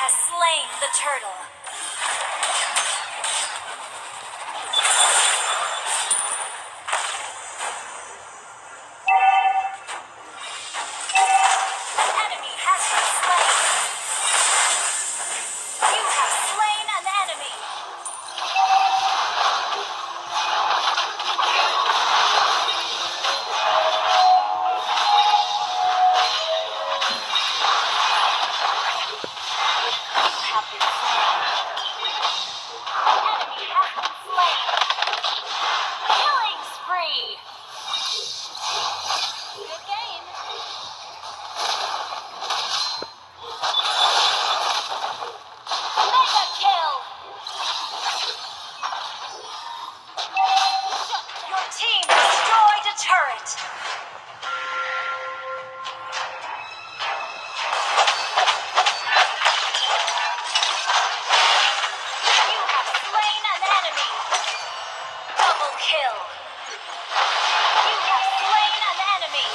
Has slain the turtle. An enemy has been slain. You have slain an enemy. You have been slain. An enemy has been slain. Killing spree. Good game. Mega kill. Your team destroyed a turret. You have slain an enemy. Double kill. You have slain an enemy.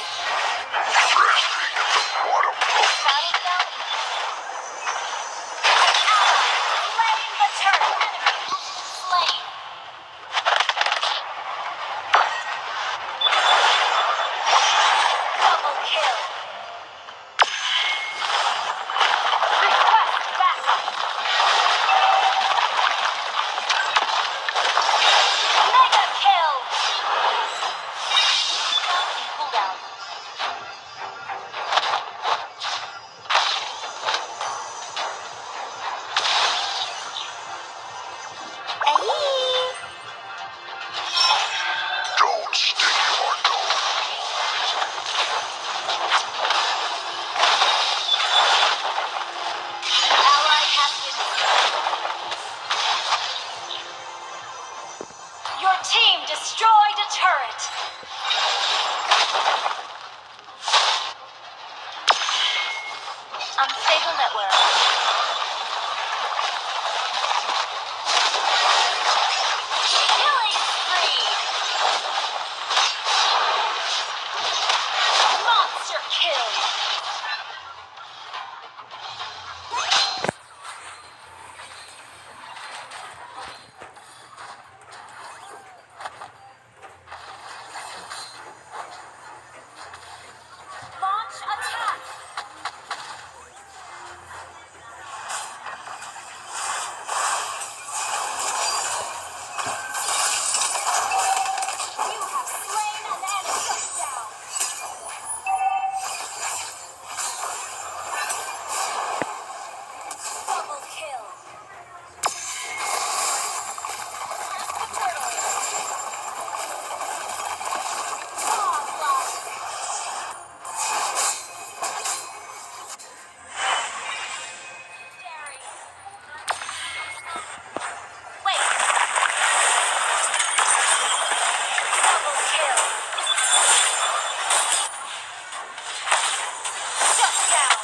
Resting at the bottom of Battle spell. An ally has slain the turtle. Enemy has been slain. Double kill. Request backup. Mega kill. Spell in cooldown. Ay! Don't stick your nose. An ally has been slain. Your team destroyed a turret. Unstable network. Killing spree. Monster kill. Launch attack. You have slain an enemy. Shut down. Double kill. The turtle. Godlike. Legendary. Wait. Double kill. Shut down.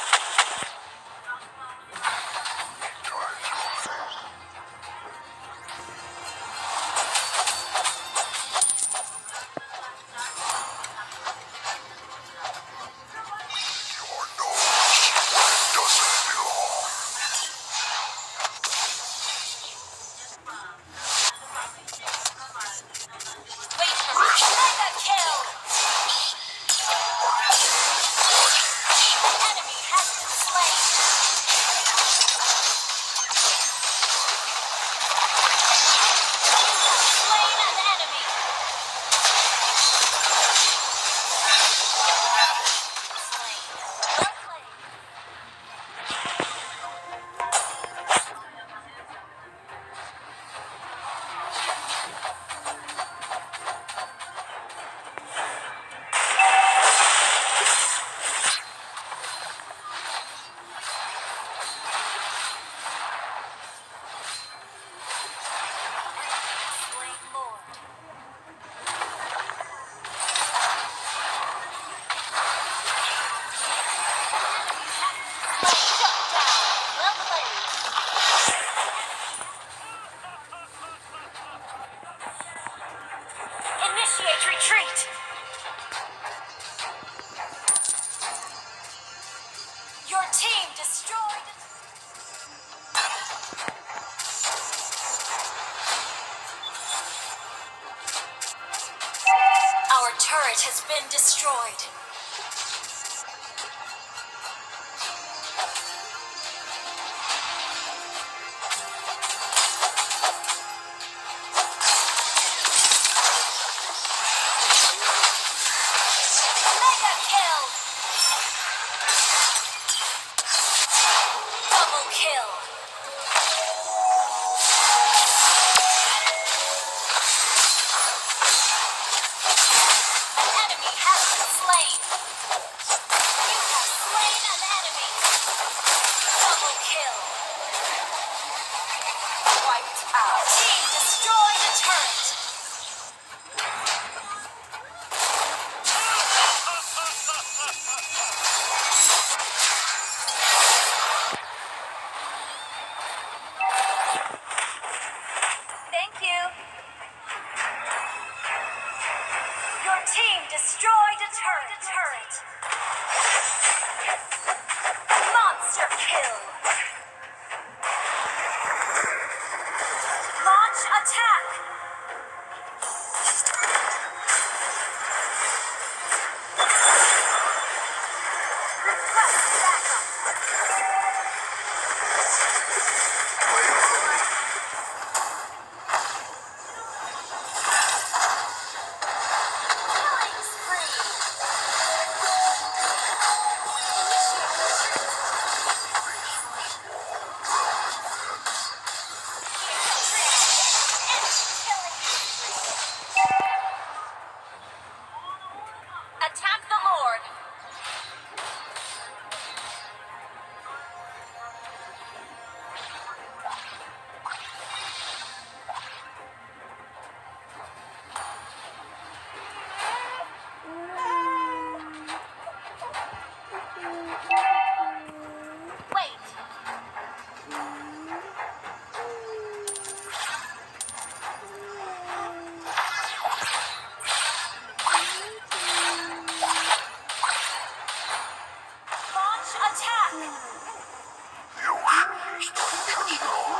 Time's rise. Your nose where it doesn't belong. Wait for me. Mega kill. An enemy has been slain. You have slain an enemy. Slain. Well played. Enemy has slain Lord. Enemy has been slain. Shut down. Well played. Initiate retreat. Your team destroyed. Our turret has been destroyed. Mega kill! Double kill! An enemy has been slain. You have slain an enemy. Double kill. Wiped out. Team destroyed a turret. Thank you. Your team destroyed a turret. A turret. Monster kill. Launch attack. Request backup. Play early. Killing spree. Initiate retreat. Enemy killing spree. Attack the Lord. Wait. Launch attack. The ocean is my chestnut.